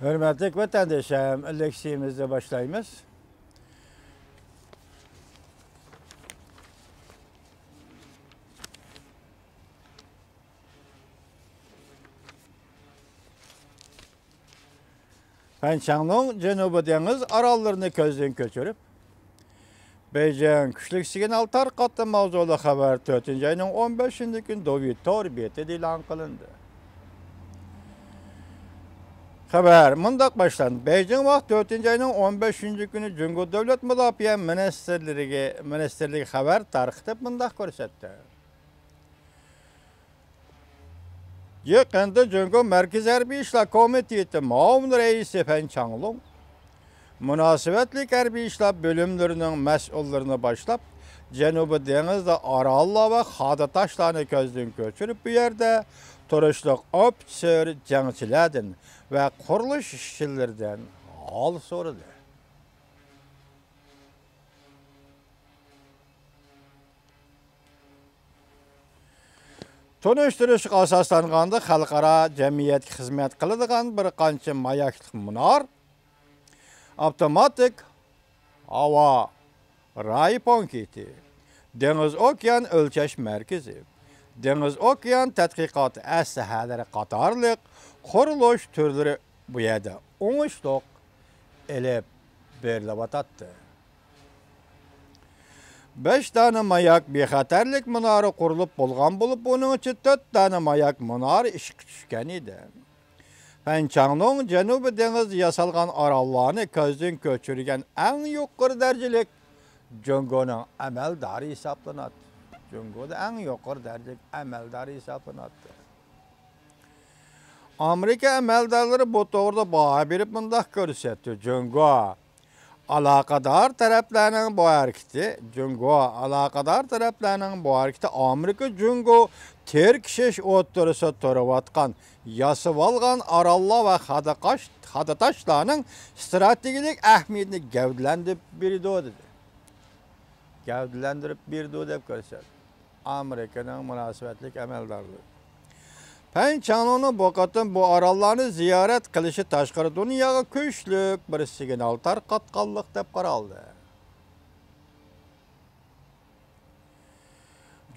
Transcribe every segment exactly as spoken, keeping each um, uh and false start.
ھۆرمەتلىك ۋەتەندىشىم، لېكسىيىمىزنى باشلايمىز. پەن چاڭلۇڭ جەنۇبىي دېڭىز ئاراللىرىنى كۆزدىن كۆچۈرۈپ، بېيجىڭ كۈچلۈك سىگنال تارقاتتى ماۋزۇلۇق خەۋەر تۆتىنچى ئاينىڭ ئون بەشىنچى كۈنى دوۋى تور بېتىدە ئېلان قىلىندى. خەۋەر مۇنداق باشلاندى. بېيجىڭ ۋاقتى تۆتىنچى ئاينىڭ ئون بەشىنچى كۈنى جۇڭگو دۆلەت مۇداپىئە مىنىستىرلىرىگە، مىنىستىرلىكى خەۋەر تارقىتىپ مۇنداق كۆرسەتتى. يېقىندا جۇڭگو مەركىزىي ھەربىي ئىشلار كومىتېتى مۇئاۋىن رەئىسى فەن چاڭلۇڭ مۇناسىۋەتلىك ھەربىي ئىشلار بۆلۈملىرىنىڭ مەسئۇللىرىنى باشلاپ، جەنۇبىي دېڭىزدا ئاراللار ۋە خادا تاشلارنى كۆزدىن كۆچۈرۈپ، بۇ يەردە تۇرۇشلۇق ئوفىتسېر، جەڭچىلەردىن ۋە قۇرۇلۇش ئىشچىلىرىدىن ھال سورىدى. تونۇشتۇرۇشقا ئاساسلانغاندا، خەلقئارا جەمئىيەتكە خىزمەت قىلىدىغان بىر قانچە ماياكلىق مۇنار، ئاپتوماتىك ھاۋا رايى پونكىتى، دېڭىز ئوكيان ئۆلچەش مەركىزى، دېڭىز ئوكيان تەتقىقات ئەسلىھەلىرى قاتارلىق قۇرۇلۇش تۈرلىرى بۇ يەردە ئوڭۇشلۇق ئېلىپ بېرىلىۋاتاتتى. بەش دانە ماياك بىخەتەرلىك مۇنارى قۇرۇلۇپ بولغان بولۇپ، بۇنىڭ ئىچىدە تۆت دانە ماياك مۇنارى ئىشقا چۈشكەن ئىدى. فەن چاڭلۇڭ جەنۇبىي دېڭىزدا ياسالغان ئاراللارنى كۆزدىن كۆچۈرگەن ئەڭ يۇقىرى دەرىجىلىك جۇڭگونىڭ ئەمەلدارى ھېسابلىناتتى. جۇڭگودا ئەڭ يۇقىرى دەرىجىلىك ئەمەلدارى ھېسابلىناتتى. ئامېرىكا ئەمەلدارلىرى بۇ توغرىدا باھا بېرىپ مۇنداق كۆرسەتتى: جۇڭگو ئالاقىدار تەرەپلەرنىڭ بۇ ھەرىكىتى، جۇڭگو ئالاقىدار تەرەپلەرنىڭ بۇ ھەرىكىتى ئامېرىكا جۇڭگو تىركىشىش ئوتتۇرىسىدا تۇرۇۋاتقان ياسىۋالغان ئاراللار ۋە خادا قاش-، خادا تاشلارنىڭ ئىستراتېگىيەلىك ئەھمىيىتىنى گەۋدىلەندۈرۈپ بېرىدۇ، دېدى. گەۋدىلەندۈرۈپ بېرىدۇ دەپ كۆرسەتتى ئامېرىكىنىڭ مۇناسىۋەتلىك ئەمەلدارلىرى. پەن چاڭلۇڭنىڭ بۇ قېتىم بۇ ئاراللارنى زىيارەت قىلىشى تاشقىرى دۇنياغا كۈچلۈك بىر سىگنال تارقاتقانلىق دەپ قارالدى.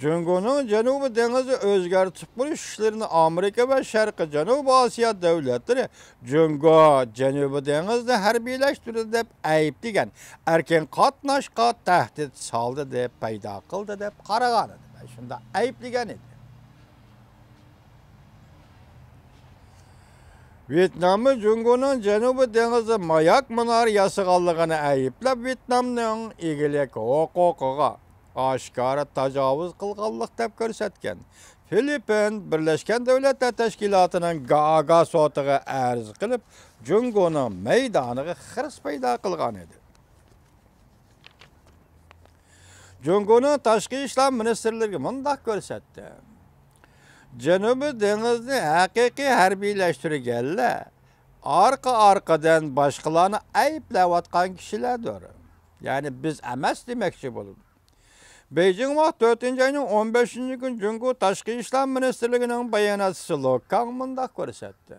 جۇڭگونىڭ جەنۇبىي دېڭىزنى ئۆزگەرتىپ قۇرۇش ئىشلىرىنى ئامېرىكا ۋە شەرقىي جەنۇبىي ئاسىيا دۆلەتلىرى جۇڭگو جەنۇبىي دېڭىزنى ھەربىيلەشتۈردى دەپ ئەيىبلىگەن، ئەركىن قاتناشقا تەھدىت سالدى دەپ پەيدا قىلدى دەپ قارىغان ئىدى. شۇنداق ئەيىبلىگەن ئىدى. ۋيېتناممۇ جۇڭگونىڭ جەنۇبىي دېڭىزدا ماياك مۇنارى ياسىغانلىقىنى ئەيىبلەپ، ۋيېتنامنىڭ ئىگىلىك ھوقۇقىغا ئاشكارا تاجاۋۇز قىلغانلىق دەپ كۆرسەتكەن. فىلىپپىن بىرلەشكەن دۆلەتلەر تەشكىلاتىنىڭ گاگا سوتىغا ئەرز قىلىپ، جۇڭگونىڭ مەيدانىغا خىرىس پەيدا قىلغان ئىدى. جۇڭگونىڭ تاشقى ئىشلار مىنىستىرلىرىگە مۇنداق كۆرسەتتى: جەنۇبىي دېڭىزنى ھەقىقىي ھەربىيلەشتۈرگەنلەر ئارقا-ئارقىدىن باشقىلارنى ئەيىبلەۋاتقان كىشىلەردۇر. يەنى بىز ئەمەس دېمەكچى بولىدۇ. بېيجىڭ ۋاقتى تۆتىنچى ئاينىڭ ئون بەشىنچى كۈنى جۇڭگو تاشقى ئىشلار مىنىستىرلىكىنىڭ باياناتچىسى لو كاڭ مۇنداق كۆرسەتتى.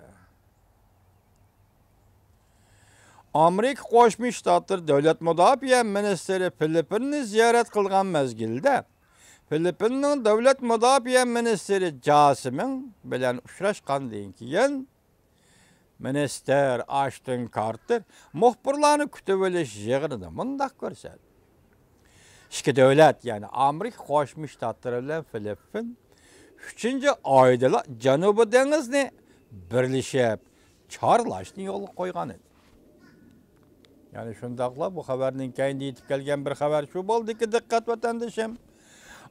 ئامېرىكا قوشما شتاتلىرى دۆلەت مۇداپىئە مىنىستىرى فىلىپپىننى زىيارەت قىلغان مەزگىلدە، فىلىپپىننىڭ دۆلەت مۇداپىئە مىنىستىرى جاسىمىڭ بىلەن ئۇچراشقاندىن كېيىن، مىنىستىر ئاشتون كارتېر مۇخبىرلارنى كۈتۈۋېلىش يىغىنىدا مۇنداق كۆرسەتتى: ئىككى دۆلەت، يەنى ئامېرىكا قوشما شتاتلىرى بىلەن فىلىپپىن ئۈچىنچى ئايدىلا جەنۇبىي دېڭىزنى بىرلىشىپ چارلاشنى يولغا قويغان ئىدى. يەنى شۇنداقلا بۇ خەۋەرنىڭ كەينىدە يېتىپ كەلگەن بىر خەۋەر شۇ بولدىكى، دىققەت ۋەتەندىشىم،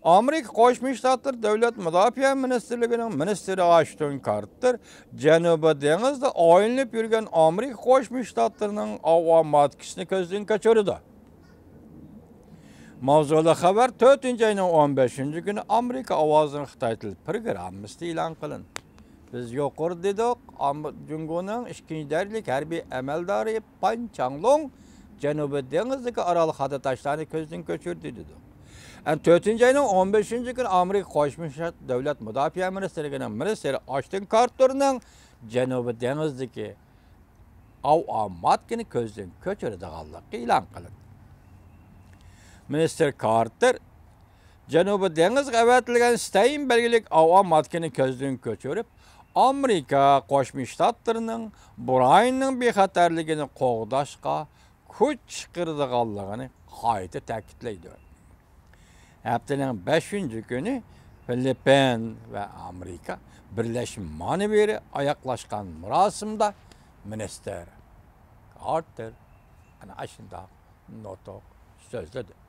ئامېرىكا قوشما شتاتلىرى دۆلەت مۇداپىئە مىنىستىرلىكىنىڭ مىنىستىرى ئاشتون كارتېر جەنۇبىي دېڭىزدا ئايلىنىپ يۈرگەن ئامېرىكا قوشما شتاتلىرىنىڭ ئاۋۇ ماتكىسىنى كۆزدىن كەچۈرىدۇ. ماۋزۇلۇق خەۋەر تۆتىنچى ئاينىڭ ئون بەشىنچى كۈنى ئامېرىكا ئاۋازىنىڭ خىتاي تىلى پروگراممىسىدا ئېلان قىلىندى. بىز يۇقىرىدا دېدۇق، ئام-، جۇڭگونىڭ ئىككىنچى دەرىجىلىك ھەربىي ئەمەلدارى پان چاڭلۇڭ جەنۇبىي دېڭىزدىكى ئارال خادا تاشلارنى كۆزدىن كەچۈردى دېدۇق. ئەنە تۆتىنچى ئاينىڭ ئون بەشىنچى كۈنى ئامېرىكا قوشما شتات دۆلەت مۇداپىئە مىنىستىرلىكىنىڭ مىنىستىرى ئاشتون كارتېرنىڭ جەنۇبىي دېڭىزدىكى ئاۋۇ ماتكىنى كۆزدىن كۆچۈرىدىغانلىقى ئېلان قىلىندى. مىنىستىر كارتېر جەنۇبىي دېڭىزغا ئەۋەتىلگەن ستەين بەلگىلىك ئاۋۇ ماتكىنى كۆزدىن كۆچۈرۈپ، ئامېرىكا قوشما شتاتلىرىنىڭ بۇ رايوننىڭ بىخەتەرلىكىنى قوغداشقا كۈچ چىقىرىدىغانلىقىنى قايتا تەكىتلەيدۇ. ھەپتىنىڭ بەشىنچى كۈنى فىلىپپىن ۋە ئامېرىكا بىرلەشمە مانېۋىرى ئاياغلاشقان مۇراسىمدا مىنىستىر كارتېر ئەنە ئاشۇنداق نۇتۇق سۆزلىدى.